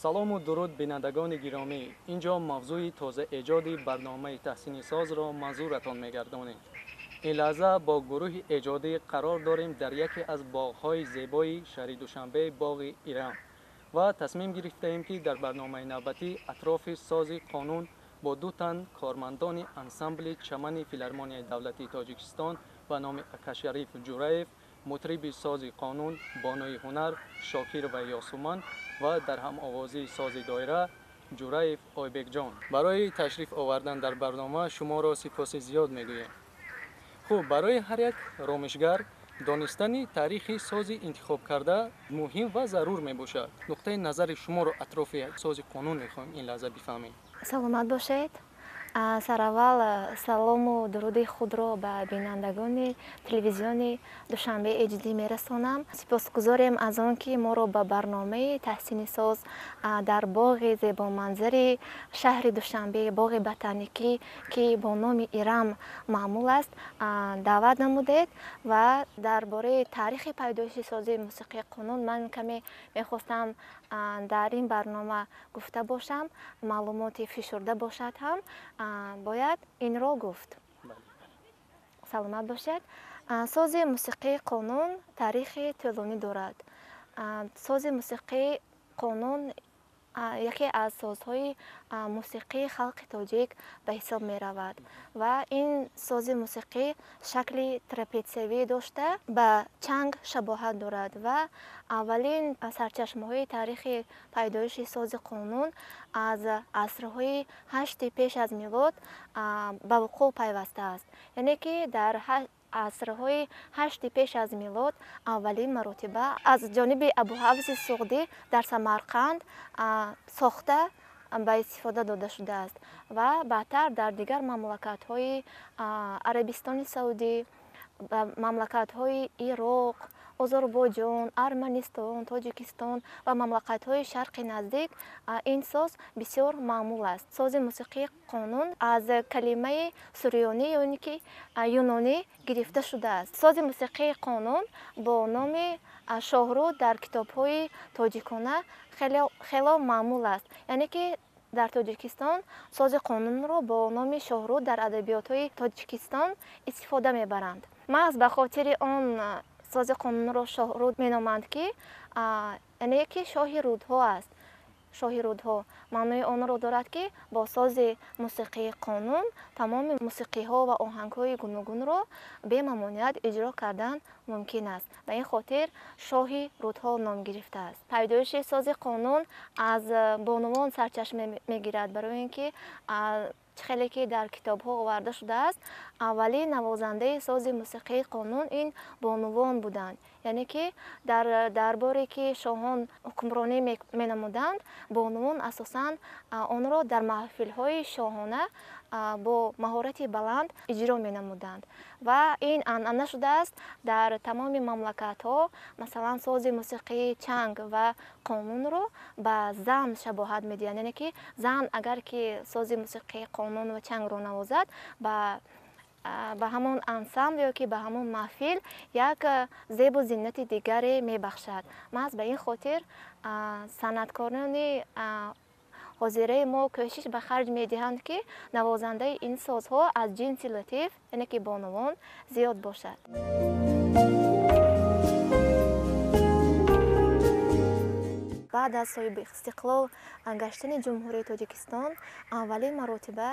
Салому дуруд, бинандагони гиромӣ. Инҷо мавзӯи тозаэҷоди барномаи таҳсини созро манзуратон мегардонем. Ин лаҳза бо гурӯҳи эҷодӣ қарор дорем дар яке аз боғҳои зебои шаҳри Душанбе, боғи Ирам, ва тасмим гирифтаем, ки дар барномаи навбатӣ атрофи сози қонун бо ду тан кормандони ансамбли чамани филармонияи давлатии Тоҷикистон ба номи Акашариф Ҷураев, мутриби сози қонун бонуи ҳунар Шокирова Ёсуман ва дар ҳамовозии сози доира Ҷураев Ойбекҷон. Барои ташриф овардан дар барнома шуморо сипоси зиёд мегӯем. Хуб, барои ҳар як ромишгар донистани таърихи сози интихобкарда муҳим ва зарур мебошад. Нуқтаи назари шуморо атрофи сози қонун мехоҳем ин лаҳза бифаҳмем. Саломат бошед. Сараввал салому дуруди худро ба бинандагони телевизиони Душанбе HD мерасонам. Сипосгузорем аз он, ки моро ба барномаи таҳсини соз дар боғи зебоманзари шаҳри Душанбе, боғи ботаникӣ, ки бо номи Ирам маъмул аст, даъват намудед. Ва дар бораи таърихи пайдоиши сози мусиқии қонун ман каме мехостам дар ин барнома гуфта бошам. Маълумоти фишурда бошад ҳам, бояд инро гуфт. Саломат бошед. Сози мусиқии қонун таърихи тӯлонӣ дорад. Сози мусиқии қонун яке аз созҳои мусиқии халқи тоҷик ба ҳисоб меравад ва ин сози мусиқӣ шакли трапетсиявӣ дошта, ба чанг шабоҳат дорад. Ва аввалин сарчашмаҳои таърихи пайдоиши сози қонун аз асрҳои ҳашти пеш аз милод ба вуқӯъ пайвастааст, яъне ки дар асрҳои ҳашти пеш аз милод аввалин маротиба аз ҷониби Абуҳафзи Суғдӣ дар Самарқанд сохта ба истифода дода шудааст ва баъдтар дар дигар мамлакатҳои Арабистони Саудӣ, мамлакатҳои Ироқ, Озарбойҷон, Арманистон, Тоҷикистон ва мамлакатҳои Шарқи Наздик ин соз бисёр маъмул аст. Сози мусиқии қонун аз калимаи сурёнӣ ё ки юнонӣ гирифта шудааст. Сози мусиқии қонун бо номи шоҳруд дар китобҳои тоҷикона хело маъмул аст, яъне ки дар Тоҷикистон сози қонунро бо номи шоҳруд дар адабиётҳои Тоҷикистон истифода мебаранд. Маҳз ба хотири он сози қонунро шоҳруд меноманд, ки яъне ки шоҳи рудҳо аст. Шоҳи рудҳо маънои онро дорад, ки бо сози мусиқии қонун тамоми мусиқиҳо ва оҳангҳои гуногунро бемамоният иҷро кардан мумкин аст. Ба ин хотир шоҳи рудҳо ном гирифтааст. Пайдоиши сози қонун аз бонувон сарчашма мегирад, барои ин ки чӣ хеле ки дар китобҳо оварда шудааст, аввалин навозандаи сози мусиқии қонун ин бонувон буданд, яъне ки дар дарборе, ки шоҳон ҳукмронӣ менамуданд, бонувон асосан онро дар маҳфилҳои шоҳона бо маҳорати баланд иҷро менамуданд. Ва ин анъана шудааст дар тамоми мамлакатҳо. Масалан, сози мусиқии чанг ва қонунро ба зан шабоҳат медиҳанд, яъне ки зан агар ки сози мусиқии қонун ва чангро навозад, ба ҳамон ансамбл ё ки ба ҳамон маҳфил як зебу зинати дигаре мебахшад. Маҳз ба ин хотир санъаткорони ҳозираи мо кӯшиш ба харҷ медиҳанд, ки навозандаи ин созҳо аз ҷинси латиф, яъне ки бонувон, зиёд бошад. Баъд аз соҳиби истиқлол гаштани Ҷумҳурии Тоҷикистон аввалин маротиба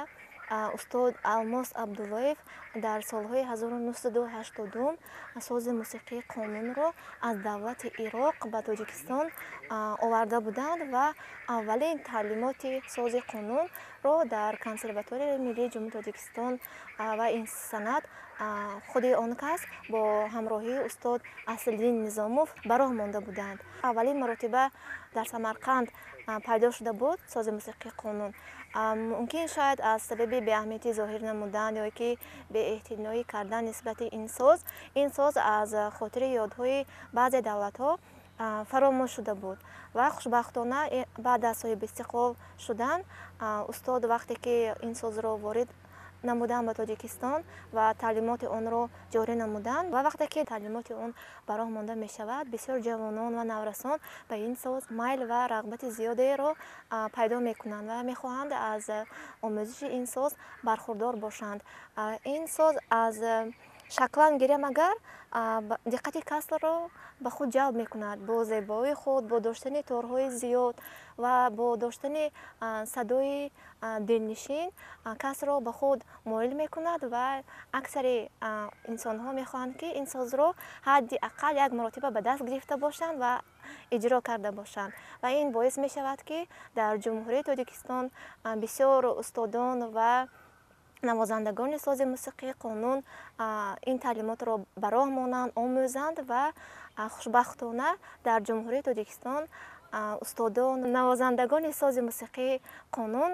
устод Алмос Абдуллоев дар солҳои 1980 сози мусиқии қонунро аз давлати Ироқ ба Тоҷикистон оварда буданд ва аввалин таълимоти сози қонунро дар Консерваторияи миллии Ҷумҳурии Тоҷикистон ва ин санъат худи он кас бо ҳамроҳии устод Аслиддин Низомов ба роҳ монда буданд. Аввалин маротиба дар Самарқанд пайдо шуда буд сози мусиқии қонун. Мумкин, шояд аз сабаби беаҳамиятӣ зоҳир намудан ё ки беэътиноӣ кардан нисбати ин соз, ин соз аз хотири ёдҳои баъзе давлатҳо фаромӯш шуда буд. Ва хушбахтона, баъд аз соҳиби истиқлол шудан, устод вақте ки ин созро ворид намуданд ба Тоҷикистон ва таълимоти онро ҷорӣ намуданд. Ва вақте ки таълимоти он ба роҳ монда мешавад, бисёр ҷавонон ва наврасон ба ин соз майл ва рағбати зиёдеро пайдо мекунанд ва мехоҳанд аз омӯзиши ин соз бархурдор бошанд. Ин соз аз шаклан гирем агар диққати касро ба худ ҷалб мекунад бо зебоии худ, бо доштани торҳои зиёд ва бо доштани садои дилнишин касро ба худ моил мекунад ва аксари инсонҳо мехоҳанд, ки ин созро ҳадди ақал як маротиба ба даст гирифта бошанд ва иҷро карда бошанд. Ва ин боис мешавад, ки дар Ҷумҳурии Тоҷикистон бисёр устодон ва навозандагони сози мусиқии қонун ин таълимотро ба роҳ монанд, омӯзанд ва хушбахтона дар Ҷумҳурии Тоҷикистон устодон, навозандагони сози мусиқии қонун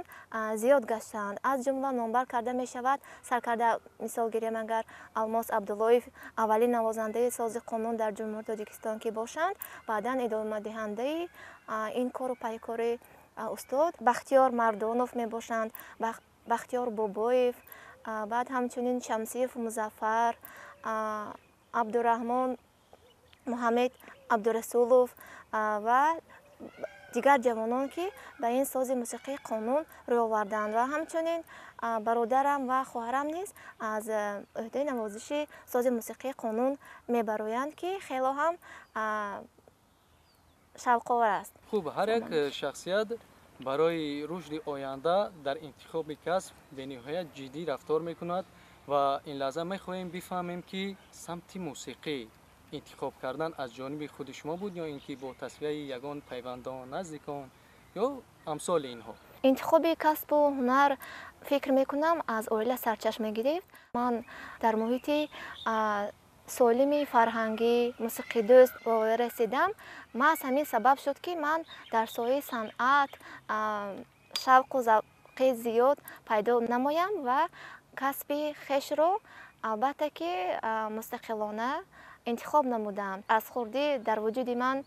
зиёд гаштаанд. Аз ҷумла номбар карда мешавад, саркарда мисол гирем агар Алмос Абдуллоев, аввалин навозандаи сози қонун дар Ҷумҳурии Тоҷикистон ки бошанд, баъдан идомадиҳандаи ин кору пайкори устод Бахтиёр Мардонов мебошанд, Бахтиёр Бобоев, баъд ҳамчунин Шамсиев Музаффар, Абдураҳмон Муҳаммед Абдурасулов ва дигар ҷавонон, ки ба ин сози мусиқии қонун рӯй оварданд. Ва ҳамчунин бародарам ва хоҳарам низ аз ӯҳдаи навозиши сози мусиқии қонун мебароянд, ки хело ҳам шавқовар аст. Хуб, ҳар як шахсият барои рушди оянда дар интихоби касб бениҳоят ҷиддӣ рафтор мекунад ва ин лаҳза мехоҳем бифаҳмем, ки самти мусиқӣ интихоб кардан аз ҷониби худи шумо буд ё ин ки бо тасвияи ягон пайвандон, наздикон ё амсоли инҳо? Интихоби касбу ҳунар, фикр мекунам, аз оила сарчашма гирифт. Ман дар муҳити солими фарҳангӣ, мусиқидӯст ба воя расидам. Маҳз ҳамин сабаб шуд, ки ман дар соҳаи санъат шавқу завқи зиёд пайдо намоям ва касби хешро албатта ки мустақилона интихоб намудам. Аз хурдӣ дар вуҷуди ман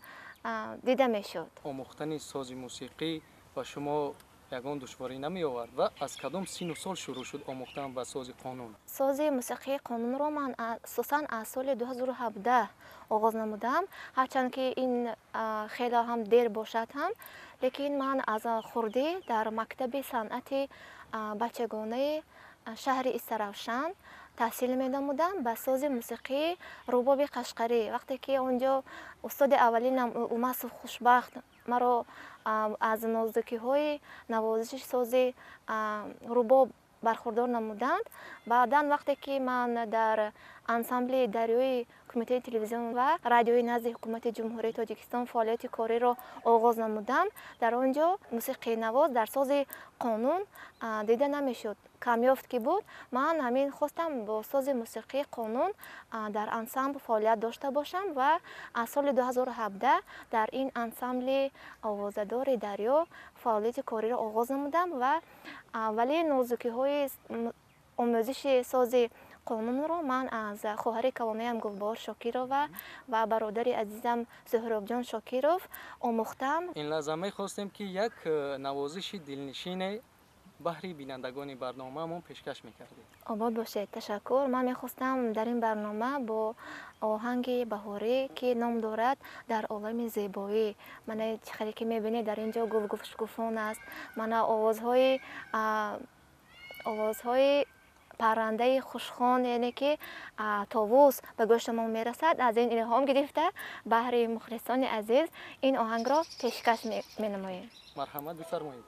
дида мешуд. Омӯхтани сози мусиқӣ ба шумо ягон душворӣ намеовард ва аз кадом сину сол шурӯъ шуд омӯхтан ба сози қонун? Сози мусиқии қонунро ман асосан аз соли 2017 оғоз намудам. Ҳарчанд ки ин хеле ҳам дер бошад ҳам, лекин ман аз хурдӣ дар мактаби санъати бачагонаи шаҳри Истаравшан таҳсил менамудам ба сози мусиқии рубоби қашқарӣ. Вақте ки он ҷо устоди аввалинам Улмасов Хушбахт маро аз нозукиҳои навозиши сози рубоб бархурдор намуданд, баъдан вақте ки ман дар ансамбли дарёи Кумитаи телевизион ва радиои назди Ҳукумати Ҷумҳурии Тоҷикистон фаъолияти кориро оғоз намудам, дар он ҷо мусиқинавоз дар сози қонун дида намешуд. Камёфт ки буд, ман ҳамин хостам бо сози мусиқии қонун дар ансамбл фаъолият дошта бошам ва аз соли 2017 дар ин ансамбли овозадори дарё фаъолияти кориро оғоз намудам ва аввалин нозукиҳои омӯзиши сози қонунро ман аз хоҳари калонаям Гулбаҳор Шокирова ва бародари азизам Зуҳробҷон Шокиров омӯхтам. Ин лаҳза мехостем, ки як навозиши дилнишине баҳри бинандагони барномаамон пешкаш мекардед. Обод бошед, ташаккур. Ман мехостам дар ин барнома бо оҳанги баҳорӣ, ки ном дорад «Дар олами зебоӣ». Мана чӣ хеле ки мебинед, дар ин ҷо гулгуфшукуфон аст, мана овозҳои паррандаи хушхон, яъне ки товус ба гӯшамон мерасад. Аз ин илҳом гирифта баҳри мухлисони азиз ин оҳангро пешкаш менамоем. Марҳамат, бифармоед.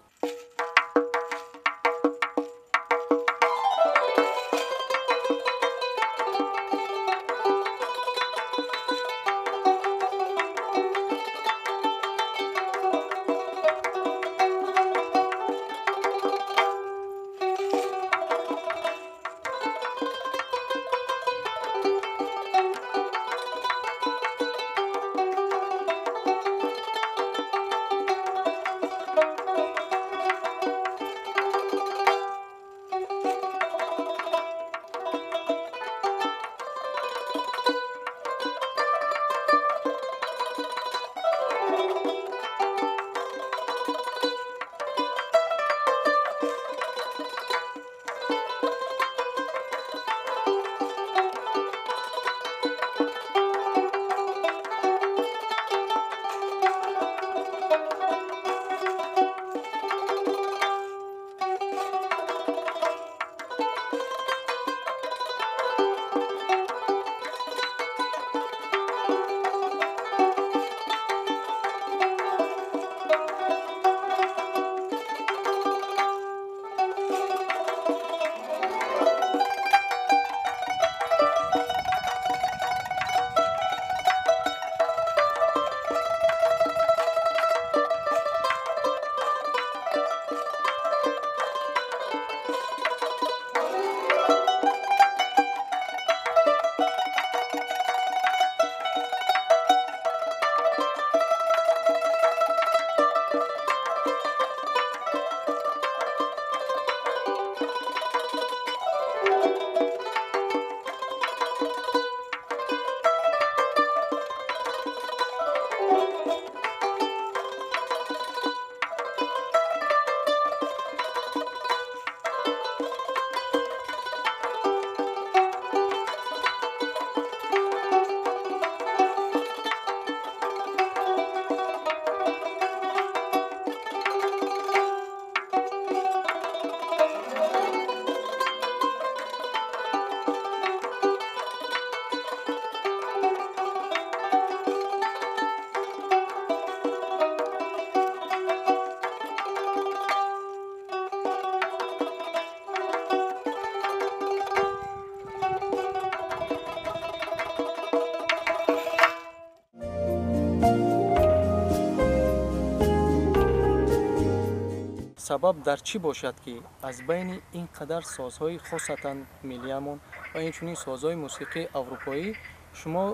Сабаб дар чӣ бошад, ки аз байни ин қадар созҳои хосатан миллиямон ва инчунин созҳои мусиқии аврупоӣ шумо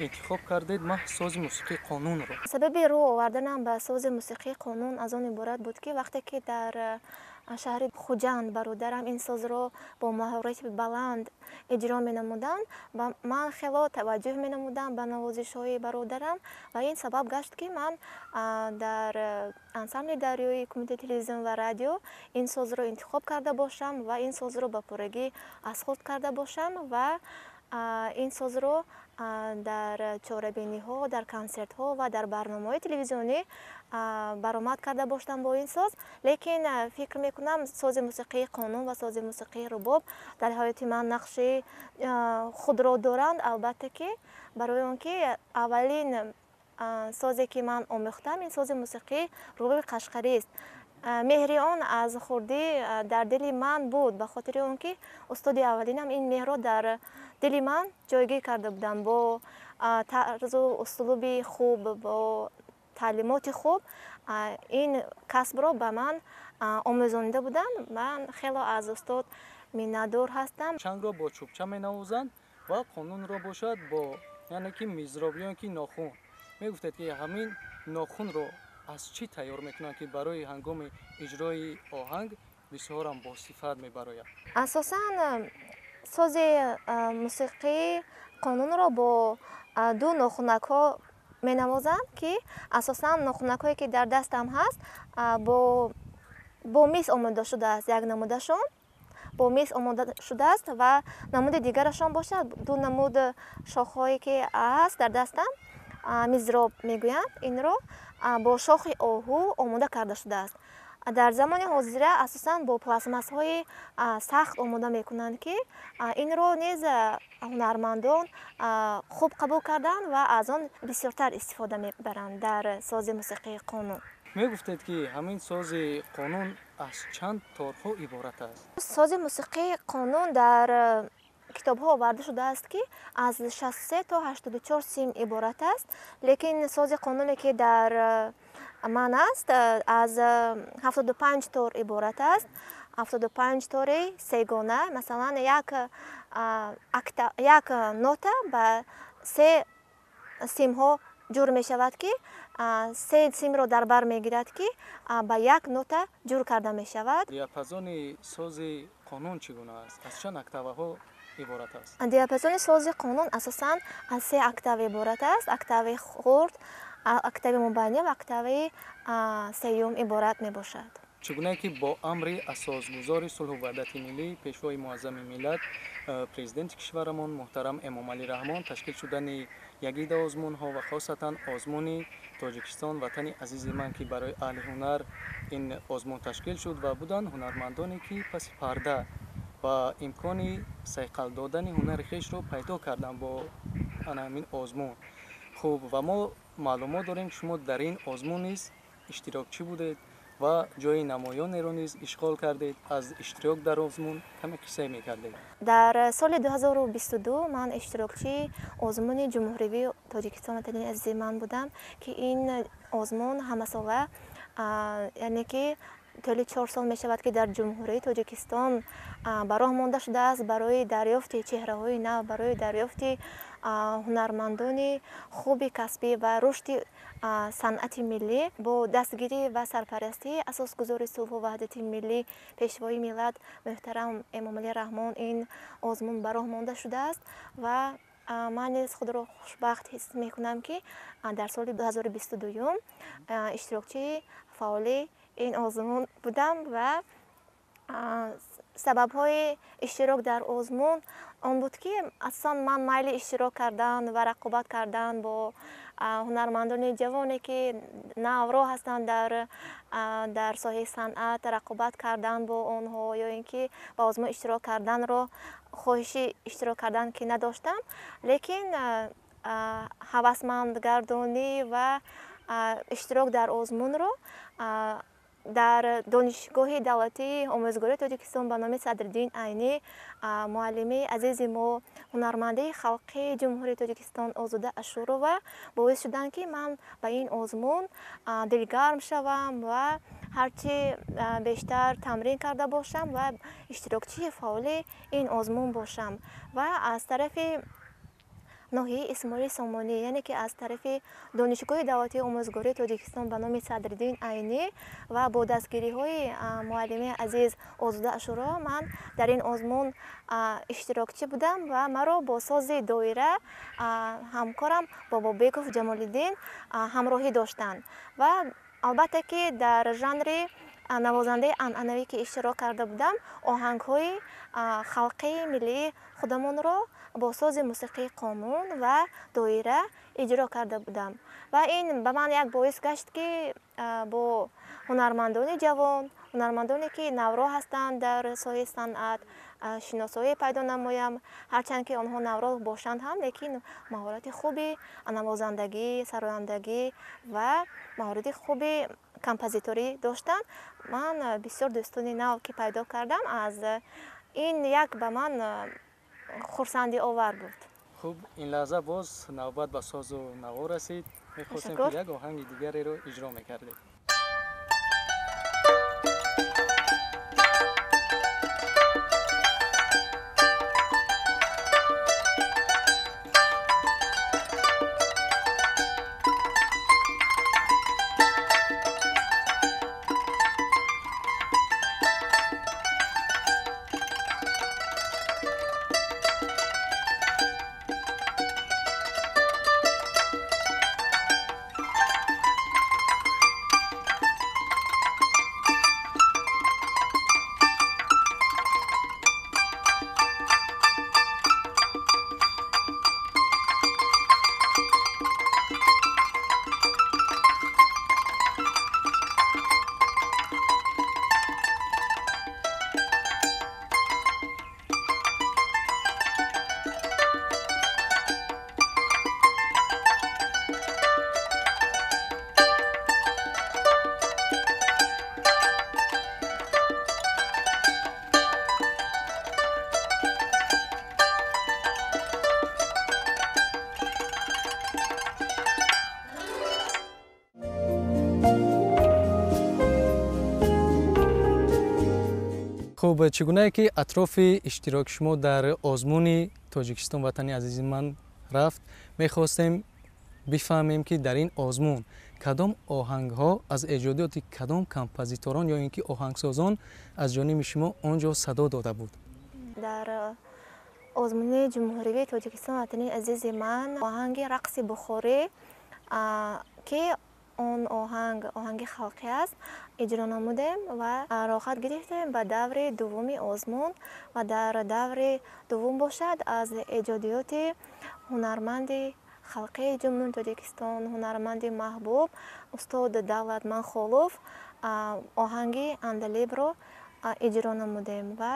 интихоб кардед маҳз сози мусиқии қонунро? Сабаби рӯ оварданам ба сози мусиқии қонун аз он иборат буд, ки вақте ки дар шаҳри Хуҷанд бародарам ин созро бо маҳорати баланд иҷро менамуданд, ва ман хело таваҷҷӯҳ менамудам ба навозишҳои бародарам, ва ин сабаб гашт, ки ман дар ансамбли дарёи Кумитаи телевизион ва радио ин созро интихоб карда бошам ва ин созро ба пуррагӣ аз худ карда бошам ва ин созро дар чорабиниҳо, дар консертҳо ва дар барномаҳои телевизионӣ баромад карда бошам бо ин соз. Лекин фикр мекунам, сози мусиқии қонун ва сози мусиқии рубоб дар ҳаёти ман нақши худро доранд, албатта ки, барои он ки аввалин созе, ки ман омӯхтам, ин сози мусиқии рубоби қашқарист. Меҳри он аз хурдӣ дар дили ман буд, ба хотири он ки устоди аввалинам ин меҳрро дар дили ман ҷойгир карда будам. Бо тарзу услуби хуб, бо таълимоти хуб ин касбро ба ман омӯзонида буданд. Ман хело аз устод миннатдор ҳастам. Чангро бо чӯбча менавозанд ва қонунро бошад бо, яъне ки, мизроб ё ки нохун. Мегуфтед, ки ҳамин нохунро аз чӣ тайёр мекунанд, ки барои ҳангоми иҷрои оҳанг бисёрам босифат мебарояд? Асосан сози мусиқии қонунро бо ду нохунакҳо менавозанд, ки асосан нохунакҳое, ки дар дастам ҳаст, бо мис омода шудааст. Як намудашон бо мис омода шудааст ва намуди дигарашон бошад, ду намуд шохҳое, ки ҳаст дар дастам, мизроб мегӯянд инро, бо шохи оҳу омода карда шудааст. Дар замони ҳозира асосан бо пластмассҳои сахт омода мекунанд, ки инро низ ҳунармандон хуб қабул карданд ва аз он бисёртар истифода мебаранд дар сози мусиқии қонун. Мегуфтед, ки ҳамин сози қонун аз чанд торҳо иборат аст? Сози мусиқии қонун дар китобҳо оварда шудааст, ки аз 63 то 84 сим иборат аст, лекин сози қонуне, ки дар ман аст, аз 75 тор иборат аст, 75 тори сегона. Масалан, як нота ба се симҳо ҷур мешавад, ки се симро дар бар мегирад, ки ба як нота ҷур карда мешавад. Диапазони сози қонун чӣ гуна аст? Аз чанд октаваҳо иборат аст? Диапазони сози қонун асосан аз се октава иборат аст: октави хурд, октави мубайнӣ ва октави сеюм иборат мебошад. Чӣ гунае ки бо амри асосгузори сулҳу ваҳдати миллӣ, Пешвои муаззами миллат, Президенти кишварамон муҳтарам Эмомалӣ Раҳмон ташкил шудани ягида озмунҳо ва хосатан озмуни «Тоҷикистон ватани азизи ман», ки барои аҳли ҳунар ин озмун ташкил шуд ва буданд ҳунармандоне, ки паси парда ва имкони сайқал додани ҳунари хешро пайдо карданд бо ана ҳамин озмун. Хуб, ва мо маълумот дорем, ки шумо дар ин озмун низ иштирокчӣ будед ва ҷои намоёнеро низ ишғол кардед. Аз иштирок дар озмун каме қисса мекардед. Дар соли 2022 ман иштирокчии озмуни ҷумҳуривии «Тоҷикистон ватани азизи ман» будам, ки ин озмун ҳамасола, яъне ки тӯли 4 сол мешавад, ки дар Ҷумҳурии Тоҷикистон ба роҳ монда шудааст, барои дарёфти чеҳраҳои нав, барои дарёфти ҳунармандони хуби касбӣ ва рушди санъати миллӣ. Бо дастгирӣ ва сарпарастии асосгузори сулҳу ваҳдати миллӣ, Пешвои миллат муҳтарам Эмомалӣ Раҳмон ин озмун ба роҳ монда шудааст ва ман низ худро хушбахт ҳис мекунам, ки дар соли 2022 иштирокчии фаъоли ин озмун будам. Ва сабабҳои иштирок дар озмун он буд, ки асосан ман майли иштирок кардан ва рақобат кардан бо ҳунармандони ҷавоне, ки навро ҳастанд дар соҳаи санъат, рақобат кардан бо онҳо ё ин ки ба озмун иштирок карданро хоҳиши иштирок кардан ки надоштам, лекин ҳавасмандгардонӣ ва иштирок дар озмунро. Дар Донишгоҳи давлатии омӯзгории Тоҷикистон ба номи Садриддин Айнӣ муаллими азизи мо, ҳунармандаи халқии Ҷумҳурии Тоҷикистон Озода Ашурова боис шуданд, ки ман ба ин озмун дилгарм шавам ва ҳарчи бештар тамрин карда бошам ва иштирокчии фаъоли ин озмун бошам. Ва аз тарафи ноҳияи Исмоили Сомонӣ, яъне ки аз тарафи Донишгоҳи давлатии омӯзгории Тоҷикистон ба номи Садриддин Айнӣ ва бо дастгириҳои муаллими азиз Озода Ашурова ман дар ин озмун иштирокчӣ будам ва маро бо сози доира ҳамкорам Бобобеков Ҷамолиддин ҳамроҳӣ доштанд. Ва албатта ки дар жанри навозандаи анъанавӣ ки иштирок карда будам, оҳангҳои халқии миллии худамонро бо сози мусиқии қонун ва доира иҷро карда будам. Ва ин ба ман як боис гашт, ки бо ҳунармандони ҷавон, ҳунармандоне ки навро ҳастанд дар соҳаи санъат, шиносоӣ пайдо намоям. Ҳарчанд ки онҳо навро бошанд ҳам, лекин маҳорати хуби навозандагӣ, сарояндагӣ ва маҳорати хуби композиторӣ доштанд. Ман бисёр дӯстони нав ки пайдо кардам, аз ин як ба ман хурсандиовар буд. Хуб, ин лаҳза боз навбат ба созу наво расид. Мехостем, ки як оҳанги дигареро иҷро мекардед. Хуб, чӣ гунае ки атрофи иштироки шумо дар озмуни Тоҷикистон ватани азизи ман рафт, мехостем бифаҳмем, ки дар ин озмун кадом оҳангҳо аз эҷодиёти кадом композиторон ё ин ки оҳангсозон аз ҷониби шумо он ҷо садо дода буд? Дар озмуни ҷумҳуривии Тоҷикистон ватани азизи ман оҳанги рақси бухорӣ, ки он оҳанг оҳанги халқӣ аст, иҷро намудем ва роҳат гирифтем ба даври дуввуми озмун. Ва дар даври дуввум бошад, аз эҷодиёти ҳунарманди халқии Ҷумҳурии Тоҷикистон, ҳунарманди маҳбуб устод Давлат Манхолов оҳанги Андалибро иҷро намудем. Ва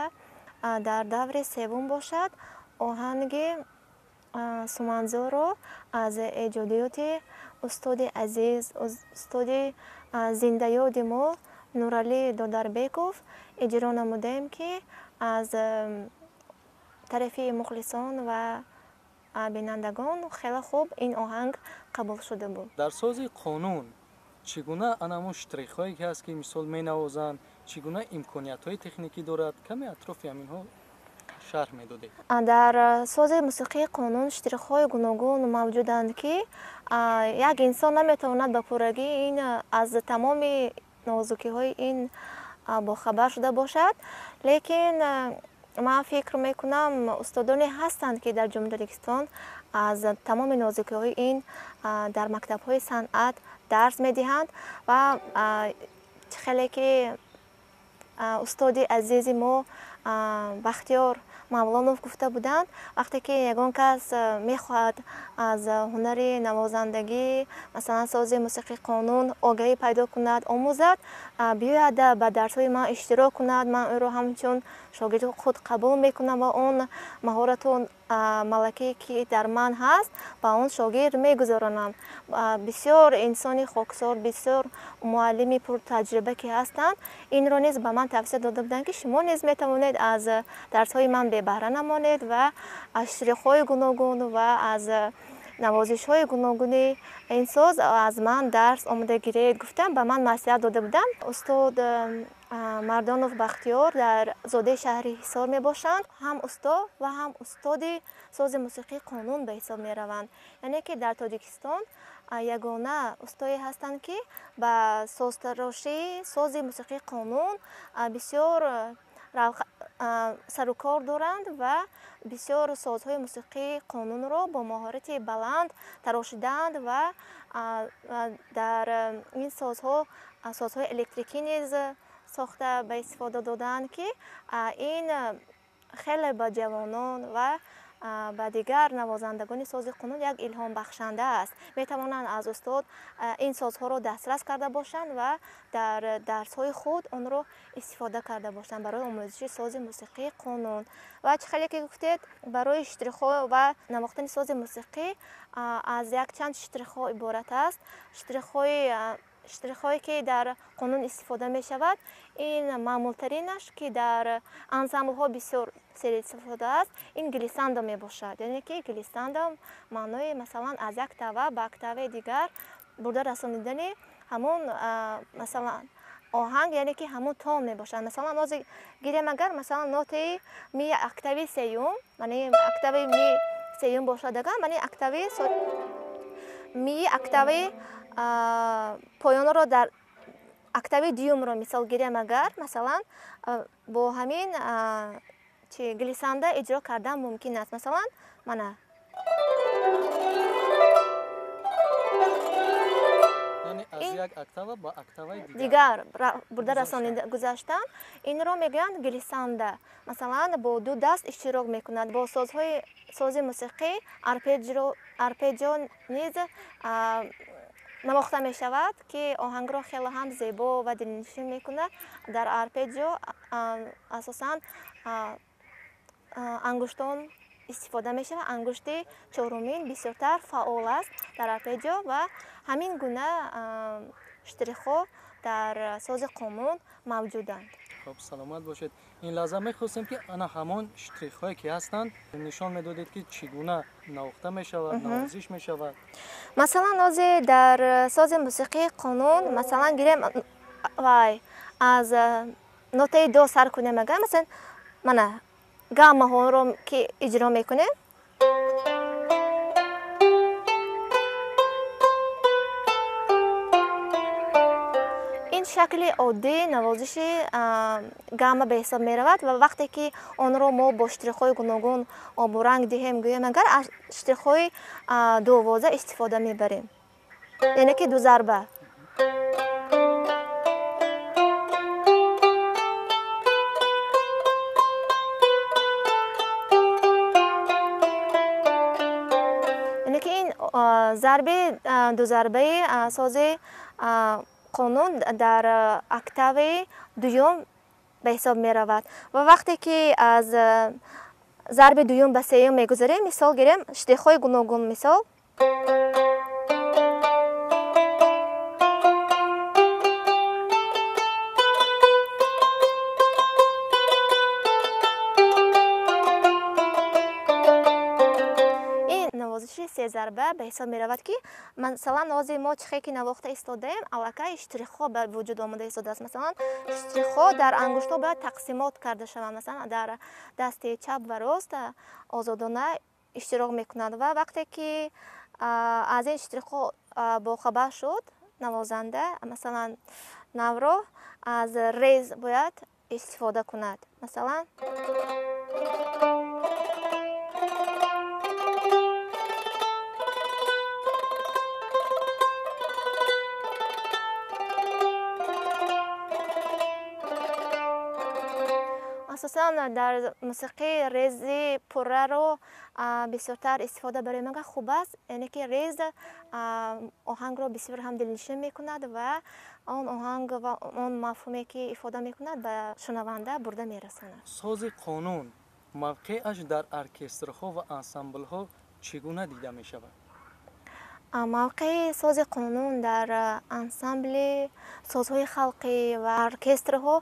дар даври севум бошад, оҳанги Суманзоро аз эҷодиёти устоди азиз, устоди зиндаёди мо Нуралӣ Додарбеков иҷро намудем, ки аз тарафи мухлисон ва бинандагон хеле хуб ин оҳанг қабул шуда буд. Дар сози қонун чӣ гуна анамон штрихҳое ки ҳаст, ки мисол менавозанд, чӣ гуна имкониятҳои техникӣ дорад, каме атрофи ҳаминҳо шарҳ медодед? Дар сози мусиқии қонун штрихҳои гуногун мавҷуданд, ки як инсон наметавонад ба пуррагӣ ин аз тамоми нозукиҳои ин бохабар шуда бошад. Лекин ман фикр мекунам, устодоне ҳастанд, ки дар Ҷумҳурии Тоҷикистон аз тамоми нозукиҳои ин дар мактабҳои санъат дарс медиҳанд. Ва хеле ки устоди азизи мо Бахтиёр Мавлонов гуфта буданд, вақте ки ягон кас мехоҳад аз ҳунари навозандагӣ, масалан сози мусиқии қонун огаҳӣ пайдо кунад, омӯзад, биёяд ба дарсҳои ман иштирок кунад, ман ӯро ҳамчун шогирди худ қабул мекунам ва он маҳорату малакае ки дар ман ҳаст ба он шогирд мегузаронам. Бисёр инсони хоксор, бисёр муаллими пуртаҷриба ки ҳастанд, инро низ ба ман тавсия дода буданд, ки шумо низ метавонед аз дарсҳои ман бебаҳра намонед ва аз штрихҳои гуногун ва аз навозишҳои гуногуни ин соз аз ман дарс омода гиред гуфтам, ба ман маслиҳат дода будам. Устод Мардонов Бахтиёр дар зодаи шаҳри Ҳисор мебошанд. Ҳам усто ва ҳам устоди сози мусиқии қонун ба ҳисоб мераванд. Яъне ки дар Тоҷикистон ягона устое ҳастанд, ки ба созтарошии сози мусиқии қонун бисёр сарукор доранд ва бисёр созҳои мусиқии қонунро бо маҳорати баланд тарошидаанд ва дар ин созҳо созҳои электрикӣ низ сохта ба истифода додаанд, ки ин хеле ба ҷавонон ва ба дигар навозандагони сози қонун як илҳомбахшанда аст. Метавонанд аз устод ин созҳоро дастрас карда бошанд ва дар дарсҳои худ онро истифода карда бошанд барои омӯзиши сози мусиқии қонун. Ва чӣ хеле ки гуфтед, барои штрихҳо ва навохтани сози мусиқӣ аз якчанд штрихҳо иборат аст. Штрихҳое ки дар қонун истифода мешавад, ин маъмултаринаш, ки дар ансамблҳо бисёр серистифода аст, ин глиссандо мебошад. Яъне ки глиссандо маънои масалан аз як тава ба октаваи дигар бурда расонидани ҳамон масалан оҳанг, яъне ки ҳамон тон мебошад. Масалан ҳозир гирем агар масалан нотаи ми октави сеюм, маънаи октави ми сеюм бошад агар, маънаи октави ми октави поёнро дар октави дуюмро мисол гирем агар, масалан бо ҳамин чи глиссанда иҷро кардан мумкин аст. Масалан мана аз як октава ба октаваи дигар бурда расонида гузаштан, инро мегӯянд глиссанда. Масалан бо ду даст иштирок мекунад. Бо созҳои сози мусиқӣ арпеҷо низ навохта мешавад, ки оҳангро хеле ҳам зебо ва дилнишин мекунад. Дар арпеҷо асосан ангуштон истифода мешавад. Ангушти чорумин бисёртар фаъол аст дар арпеҷо ва ҳамин гуна штрихҳо дар сози қонун мавҷуданд. Хоб, саломат бошед. Ин лаҳза мехостем, ки ана ҳамон штрихҳое ки ҳастанд нишон медодед, ки чӣ гуна навохта мешавад, навозиш мешавад. Масалан ҳозир дар сози мусиқии қонун масалан гирем вай аз нотаи до сар кунем агар, масалан мана гаммаҳоро ки иҷро мекунем, ин шакли оддии навозиши гамма ба ҳисоб меравад ва вақте ки онро мо бо штрихҳои гуногун обуранг диҳем гӯем агар, аз штрихҳои дуовоза истифода мебарем, яъне ки ду зарба. Яъне ки ин зарби дузарбаи сози қонун дар октави дуюм ба ҳисоб меравад. Ва вақте ки аз зарби дуюм ба сеюм мегузарем, мисол гирем штрихҳои гуногун, мисол ин навозиши сезарба ба ҳисоб меравад, ки масалан ҳозир мо чӣ хел ки навохта истодаем, аллакай штрихҳо ба вуҷуд омада истодааст. Масалан штрихҳо дар ангуштҳо бояд тақсимот карда шаванд. Масалан дар дасти чап ва рост озодона иштирок мекунанд ва вақте ки аз ин штрихҳо бохабар шуд навозанда, масалан навро аз рез бояд истифода кунад. Масалан асосан дар мусиқӣ рези пурраро бисёртар истифода барем агар хуб аст, яъне ки рез оҳангро бисёр ҳам дилнишин мекунад ва он оҳанг ва он мафҳуме ки ифода мекунад ба шунаванда бурда мерасонад. Сози қонун Мавқеаш дар оркестрҳо ва ансамблҳо чӣ гуна дида мешавад? Мавқеи сози қонун дар ансамбли созҳои халқӣ ва оркестрҳо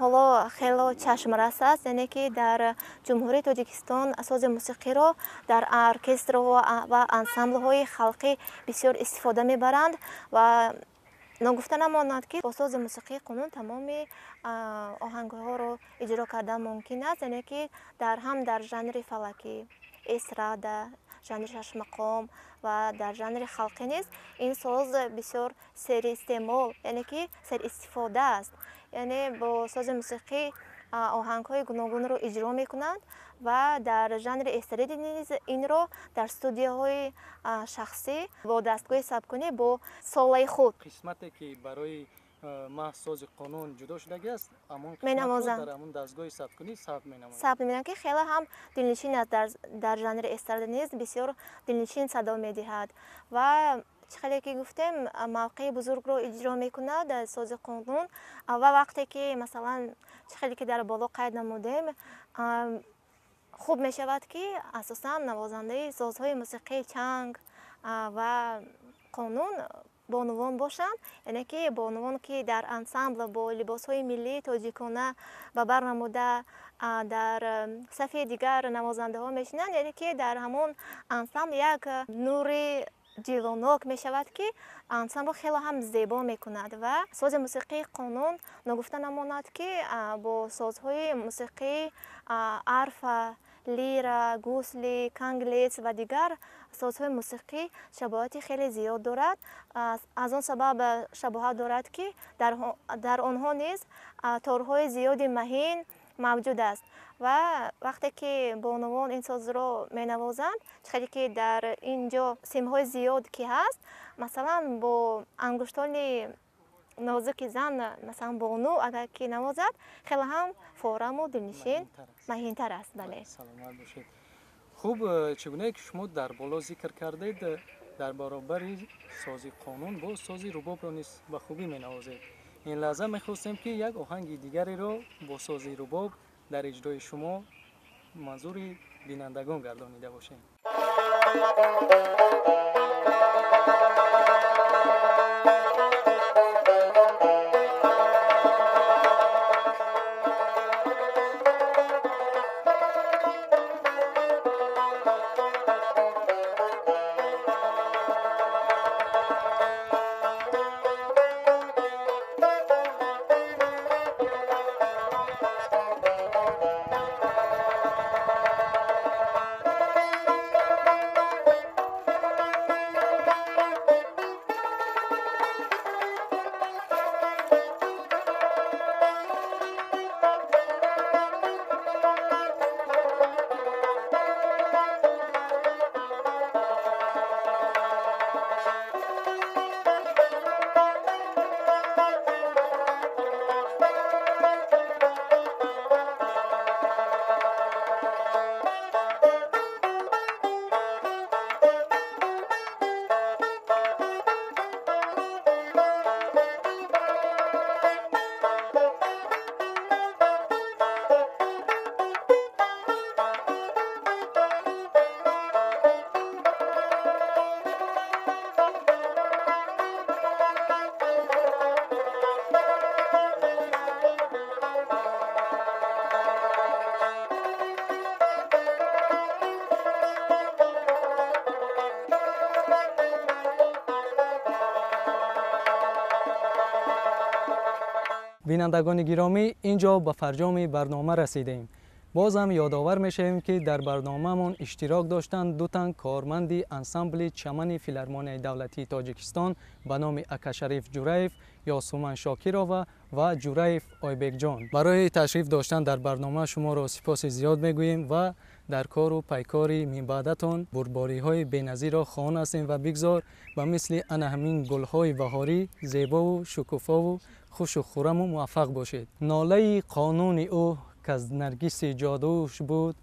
ҳоло хело чашмрас аст, яъне ки дар Ҷумҳурии Тоҷикистон сози мусиқиро дар оркестрҳо ва ансамблҳои халқӣ бисёр истифода мебаранд ва ногуфта намонад, ки бо сози мусиқии қонун тамоми оҳангҳоро иҷро кардан мумкин аст, яъне ки ҳам дар жанри фалакӣ, эстрада, жанри шашмақом ва дар жанри халқӣ низ ин соз бисёр серистеъмол, яъне ки серистифода аст. Яъне бо сози мусиқӣ оҳангҳои гуногунро иҷро мекунанд ва дар жанри эстради низ инро дар студияҳои шахсӣ бо дастгоҳи сабткунӣ бо солаи худ. Қисмате ки барои маҳз сози қонун ҷудо шудагиаст, ҳамон қисматро дар ҳамон дастгоҳи сабткунӣ сабт менамояд. Сабт менамояд, ки хеле ҳам дилнишин аст. Дар жанри эстрада низ бисёр дилнишин садо медиҳад ва чӣ хеле ки гуфтем, мавқеи бузургро иҷро мекунад сози қонун. Ва вақте ки масалан чӣ хеле ки дар боло қайд намудем, хуб мешавад, ки асосан навозандаи созҳои мусиқии чанг ва қонун бонувон бошанд, яъне ки бонувон, ки дар ансамбл бо либосҳои миллии тоҷикона ба бар намуда дар сафи дигар навозандаҳо мешинанд, яъне ки дар ҳамон ансамбл як нури ҷилонок мешавад, ки ансамблро хеле ҳам зебо мекунад. Ва сози мусиқии қонун ногуфта намонад, ки бо созҳои мусиқии арфа, лира, гусли, канглес ва дигар созҳои мусиқӣ шабоҳати хеле зиёд дорад. Аз он сабаб шабоҳат дорад, ки дар онҳо низ торҳои зиёди маҳин мавҷуд аст ва вақте ки бонувон ин созро менавозанд, чӣ хеле ки дар ин ҷо симҳои зиёд ки ҳаст, масалан бо ангуштони нозуки зан, масалан бону агар ки навозад, хеле ҳам фораму дилнишин, маҳинтар аст. Бале, саломат бошед. Хуб, чӣ гунае ки шумо дар боло зикр кардед, дар баробари сози қонун боз сози рубобро низ ба хубӣ менавозед. Ин лаҳза мехостем, ки як оҳанги дигареро бо сози рубоб дар иҷрои шумо манзури бинандагон гардонида бошем. Бинандагони гиромӣ, инҷо ба фарҷоми барнома расидем. Бозам ёдовар мешавем, ки дар барномаамон иштирок доштанд ду тан корманди ансамбли чамани филармонияи давлатии Тоҷикистон ба номи Акашариф Ҷураев, Ёсуман Шокирова ва Ҷураев Ойбекҷон. Барои ташриф доштан дар барнома шуморо сипоси зиёд мегӯем ва дар кору пайкори минбаъдатон бурдбориҳои беназирро хоҳон ҳастем ва бигзор ба мисли ана ҳамин гулҳои баҳорӣ зебову шукуфову хушу хураму муваффақ бошед. Нолаи қонуни ӯ каз наргиси ҷодуш буд,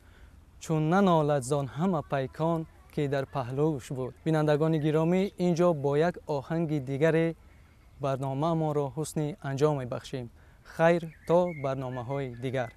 чун нанолад зон ҳама пайкон, ки дар паҳлӯш буд. Бинандагони гиромӣ, инҷо бо як оҳанги дигаре барномаамонро ҳусни анҷом мебахшем. Хайр, то барномаҳои дигар.